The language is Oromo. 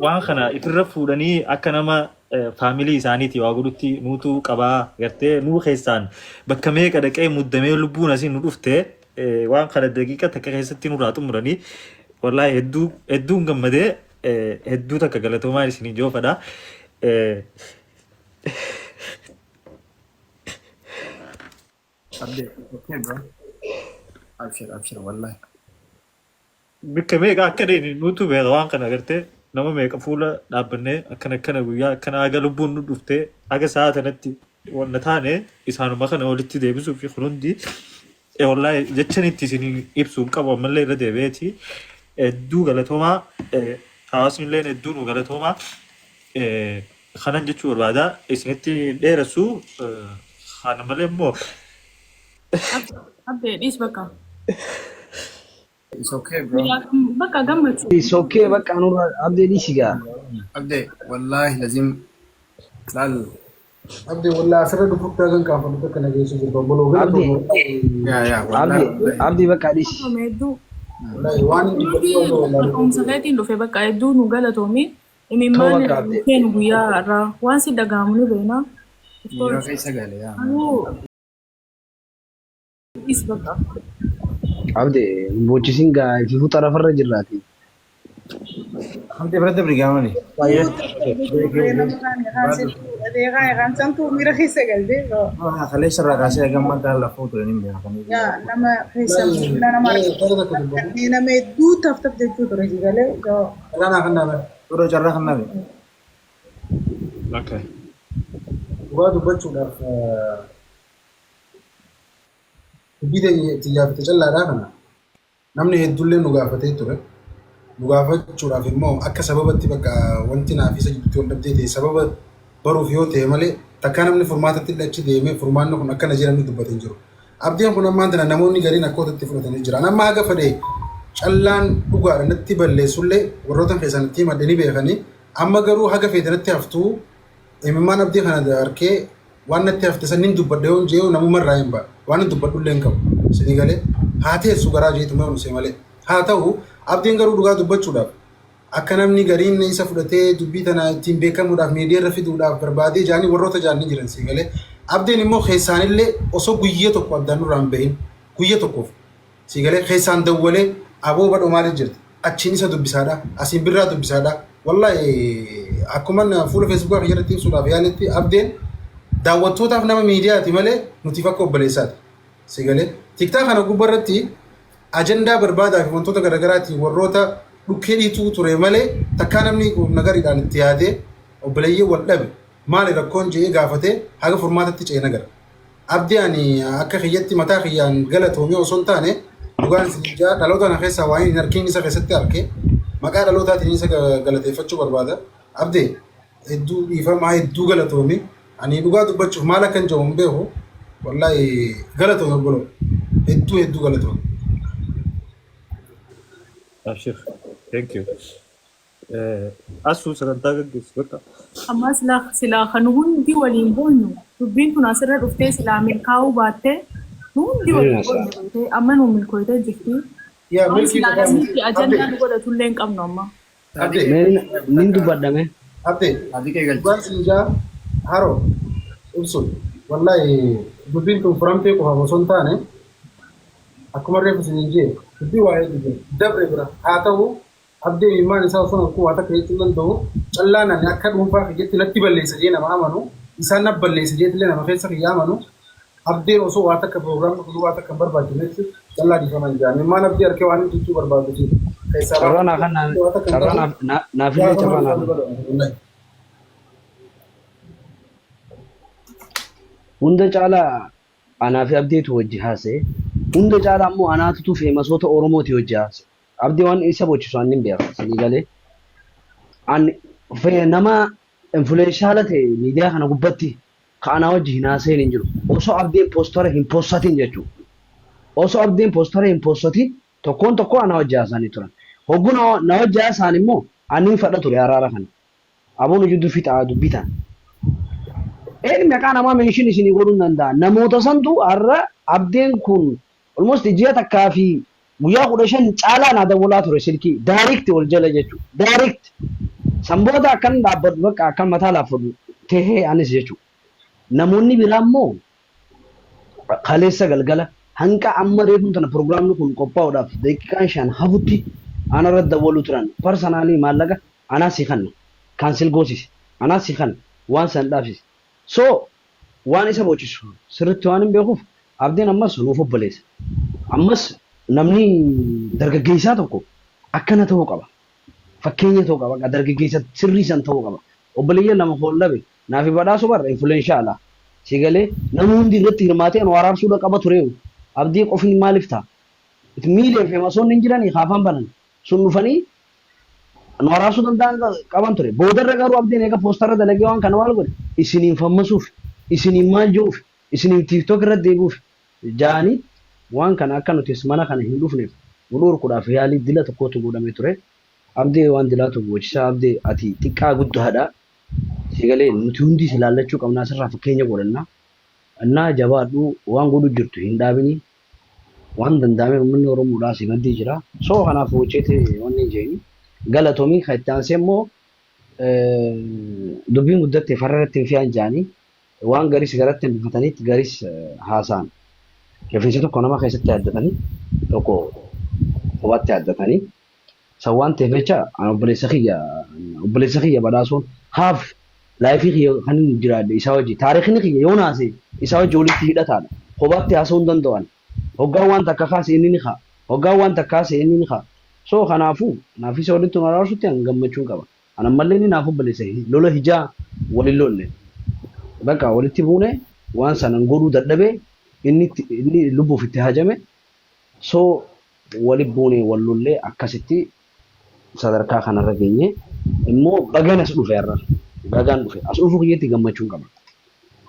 Waan kana ifirra fuudhanii akka nama faamilii isaaniiti waa godhutti nuutu qabaa gartee nuu keessaan bakka meeqa dhaqee muddamee lubbuun asiin nu dhufte waan kana daqiiqa takka keessatti nurraa xumuranii wallaahi hedduu hedduun gammadee hedduu takka galatoomaa isinii joofadha. Abdee, okay bro. Abshir, abshir, wallahi. Bikka meeqa akka deeni nutu beeka waan kana agartee nama meeqa fuula dhaabbannee akkana akkana guyyaa akkana haga lubbuun nu dhuftee haga sa'a tanatti wanna taane isaanuma kana walitti deebisuu fi kun hundi wallaahi jechan itti isin ibsuu hin qabu ammallee irra deebi'eeti hedduu galatoomaa hawaasni illee hedduu nu galatoomaa kanan jechuu barbaada isinitti hin dheeressu kana malee immoo Abdee dhiis bakka. It's okay bro. Bakka gammachuu. It's okay bakka nurra abdee dhiisi gaa. Abdee, wallahi lazim laal. Abdi wallahi asirra dhufutti hagan qaanfadhu takka na geessu jirta obboloo Abdi galatoomi. Yaa yaa wallahi abdi wallahi. abdi bakka dhiisi. Galatoomi hedduu. Wallahi waan inni Nuti dubbatu wallahi kaka'umsa keetiin dhufe bakka hedduu nu galatoomi. Too Imimmaan bakka abdee. keenu guyyaa irraa waan si dhaga'amu ni beekna. Of Miira course. keessa gale yaa. Anuu dhiis bakka. Abdi hin boochisin gaa ififuu xarafarra jirraati. Abdee bira dabri gaamani. baay'ee Kaleessa irraa kaasee hanga ammaa lafoo ture ni beeka. Wallahi tola takka dubbatu. Carraa naa kennaa bara. Yeroo carraa kan nabe. Okay. Dhugaa dubbachuudhaaf dubbii xiyyaafate callaadhaa kana namni hedduullee nu gaafatee ture. Nu gaafachuudhaaf immoo akka sababatti bakka wanti naaf isa gidduutti wal dhabdee ta'e sababa baruuf yoo ta'e malee takkaa namni furmaatatti illee achi deemee furmaanni kun akkana jedhee namni dubbate hin jiru. Abdiin kun ammaan tana namoonni gariin akkootatti fudhatanii jiran. Amma haga fedhe callaan dhugaadha natti balleessullee warroota keessan itti himadhe ni beekanii. Amma garuu haga feete natti haftuu imimmaan abdii kana harkee waan natti hafte san nin dubbadha yoon jee'u namumarraa hin ba'a. Waan hin dubbadhullee hin qabu. Isinii galee haa teessu garaa jeetuma yoon usee malee. Haa ta'u abdiin garuu dhugaa dubbachuudhaaf akka namni gariin isa fudhatee dubbii tana ittiin beekamuudhaaf miidiyaa irra fiduudhaaf barbaadee jaanii warroota jaanii jiran sii galee. Abdiin immoo keessaanillee osoo guyyaa tokko addaan nurraa hin bahin guyyaa tokkoof sii galee keessaan dawwalee aboo badhoo maaliif jirti achiin isa dubbisaadha asiin birraa dubbisaadha wallahi akkuma fuula feesbuukaa kiyya irratti ibsuudhaaf yaaletti abdeen daawwattootaaf nama miidiyaati malee nutiif akka obboleessaati sii galee tiktaa kana gubbaa irratti ajandaa barbaadaa fi wantoota garaagaraatiin warroota dhukkee dhiituu ture malee takkaa namni nagariidhaan itti yaadee obboleeyyee wal dhabe maali rakkoon jedhee gaafatee haga furmaatatti ce'e nagara. Abdii ani akka kiyyatti mataa kiyyaan galatoomee osoo hin taane dhugaan isin jaa dhaloota kana keessaa waan hin arkin isa keessatti arke maqaa dhalootaatiin isa galateeffachuu barbaada. Abdii hedduu dhiifamaa hedduu galatoomi. Ani dhugaa dubbachuuf maal akka hin jiru hin beeku. Wallaahi galatoomi obboloo. Hedduu hedduu galatoomi. Abshir. Thank you. Asuu sagantaa gaggeessu bakka. Amma silaa silaa kan hundi waliin boonyu dubbiin tun asirra dhuftee silaa milkaa'uu baattee nu hundi waliin boonyu beekee amma nu milkooytee jirti. Yaa Waan milkii silaa qofaa namni miti. itti ajandaa nu godhatullee hin qabnu amma. Abdee. Mee nin dubbadha mee. Abdee. Saadiqee galchi. Dhugaan siin jaa haroo ibsu wallahi dubbiin tun furamtee qofaaf osoo hin taane akkuma reefu isiniin jee dubbii waa hedduu jira dabre bira haa ta'u abdee imimmaan isaa osoo harkuu waa takka jechuu hin danda'u callaan ani akka dhuunfaa kiyyatti natti balleessa jee nama amanu isaan na balleessa jeetillee nama keessa kiyya amanu abdeen osoo waa takka piroogiraamni kun waa takka hin barbaachifnetti callaa dhiifaman jaa imimmaan abdee harkee waan inni jechuu barbaadu fi keessaa Carraa naa kan waa takka hin carraa qabu. naaf naafillee carraa naa kan. Hunda caalaa anaa fi abdeetu wajji haasa'e. Hunda caalaa ammoo anaatutu feemasoota Oromooti wajji haasa'e. Abdee waan isa bochisu an nin beeka isinii galee. An nama influenshaala ta'e miidiyaa kana gubbatti ka anaa wajji hin haasa'in hin jiru. Osoo abdeen poostara hin postatin jechuudha. Osoo abdeen poostara hin postatin tokkoon tokkoo anaa wajji haasa'anii turan. Hogguu na wajji haasa'an immoo ani hin fadha ture araara kana. Aboo nu jidduu fixaa dubbii tana. Een maqaa namaa mention isinii godhuu hin danda'a. Namoota santu har'a abdeen kun almost ji'a takkaa fi guyyaa 15 caalaa naa dawwalaa ture silkii direct wal jala jechuudha. Direct. San booda akkan dhaabbadhu bakka akkan mataa laaffadhu tahee anis jechuudha. Namoonni biraa immoo kaleessa galgala hanqa amma reefuun tana pirogiraamni kun qophaa'uudhaaf daqiiqaan 5 hafutti anarra dawwaluu turan. Personally maallaqa anaa si kanna cancel goosise, anaa si kanna waan san dhaabsise. So waan isa boochisu sirriitti waan hin beekuuf Abdiin ammas nuuf obboleessa. Ammas namni dargaggeessaa tokko akkana ta'uu qaba. Fakkeenya ta'uu qaba. Dargaggeessa sirrii san ta'uu qaba. Obboleeyyan lama hollabe naafi badhaasu barra influential. Si galee namni hundi irratti hirmaatee nu araarsuudha qaba ture. Abdii qofni maaliif ta'a? Miiliyoon famousoonni hin jiranii kaafaan banan sun dhufanii nu araarsuu danda'an qaban ture. Boodarra garuu Abdiin eega poostarra dalagee waan kana maal godhe, isiniin famousuuf, isiniin maal jiruuf, isiniin TikTok irra deebi'uuf ja'anii waan kana akka nuti mana kana hin dhufneef nu dhorkuudhaaf yaalii dila tokkotu godhame ture. Abdii waan dilaatu gochisaa. Abdii, ati xiqqaa guddaadha. Si galee nuti hundi si laallachuu qabnaa, asirraa fakkeenya godhanna. Innaa jabaadhu, waan godhu jirtu hin dhaabini. Waan danda'ame uummanni Oromoodhaa si maddii jira. So kanaaf hojjeete wanni hin jeeni. Galatoomii. Kan itti aansee immoo dubbiin guddatte farra irratti hin fe'an jaanii waan garis garatti hambifataniitti garis haasa'an. Rifeensa tokko nama keessatti yaaddatanii, tokko kophaatti yaaddatanii. San waan ta'eef jecha an obboleessa kiyya badhaasuun haaf lifeii kiyya kan inni jiraadhe isaa wajji, taarikhni kiyya yoo naase isaa wajji walitti hidhataadha. Kophaatti haasa'uu hin danda'an. Hoggaan waan takka kaase inni ni ka'a. Hoggaan waan takka kaase inni ni ka'a. So kanaafuu naaf isa walitti nu araarsutti an gammachuun qaba. An ammallee inni naaf obboleessa, lola hijaa walin lolle. Bakka walitti buune waan sanan godhuu dadhabee inni lubbuuf itti hajame. So wali buune, wal lollee, akkasitti sadarkaa kanarra geenye. Immoo bagan as dhufe, har'a bagaan dhufe, as dhufu kiyyatti gammachuun qaba.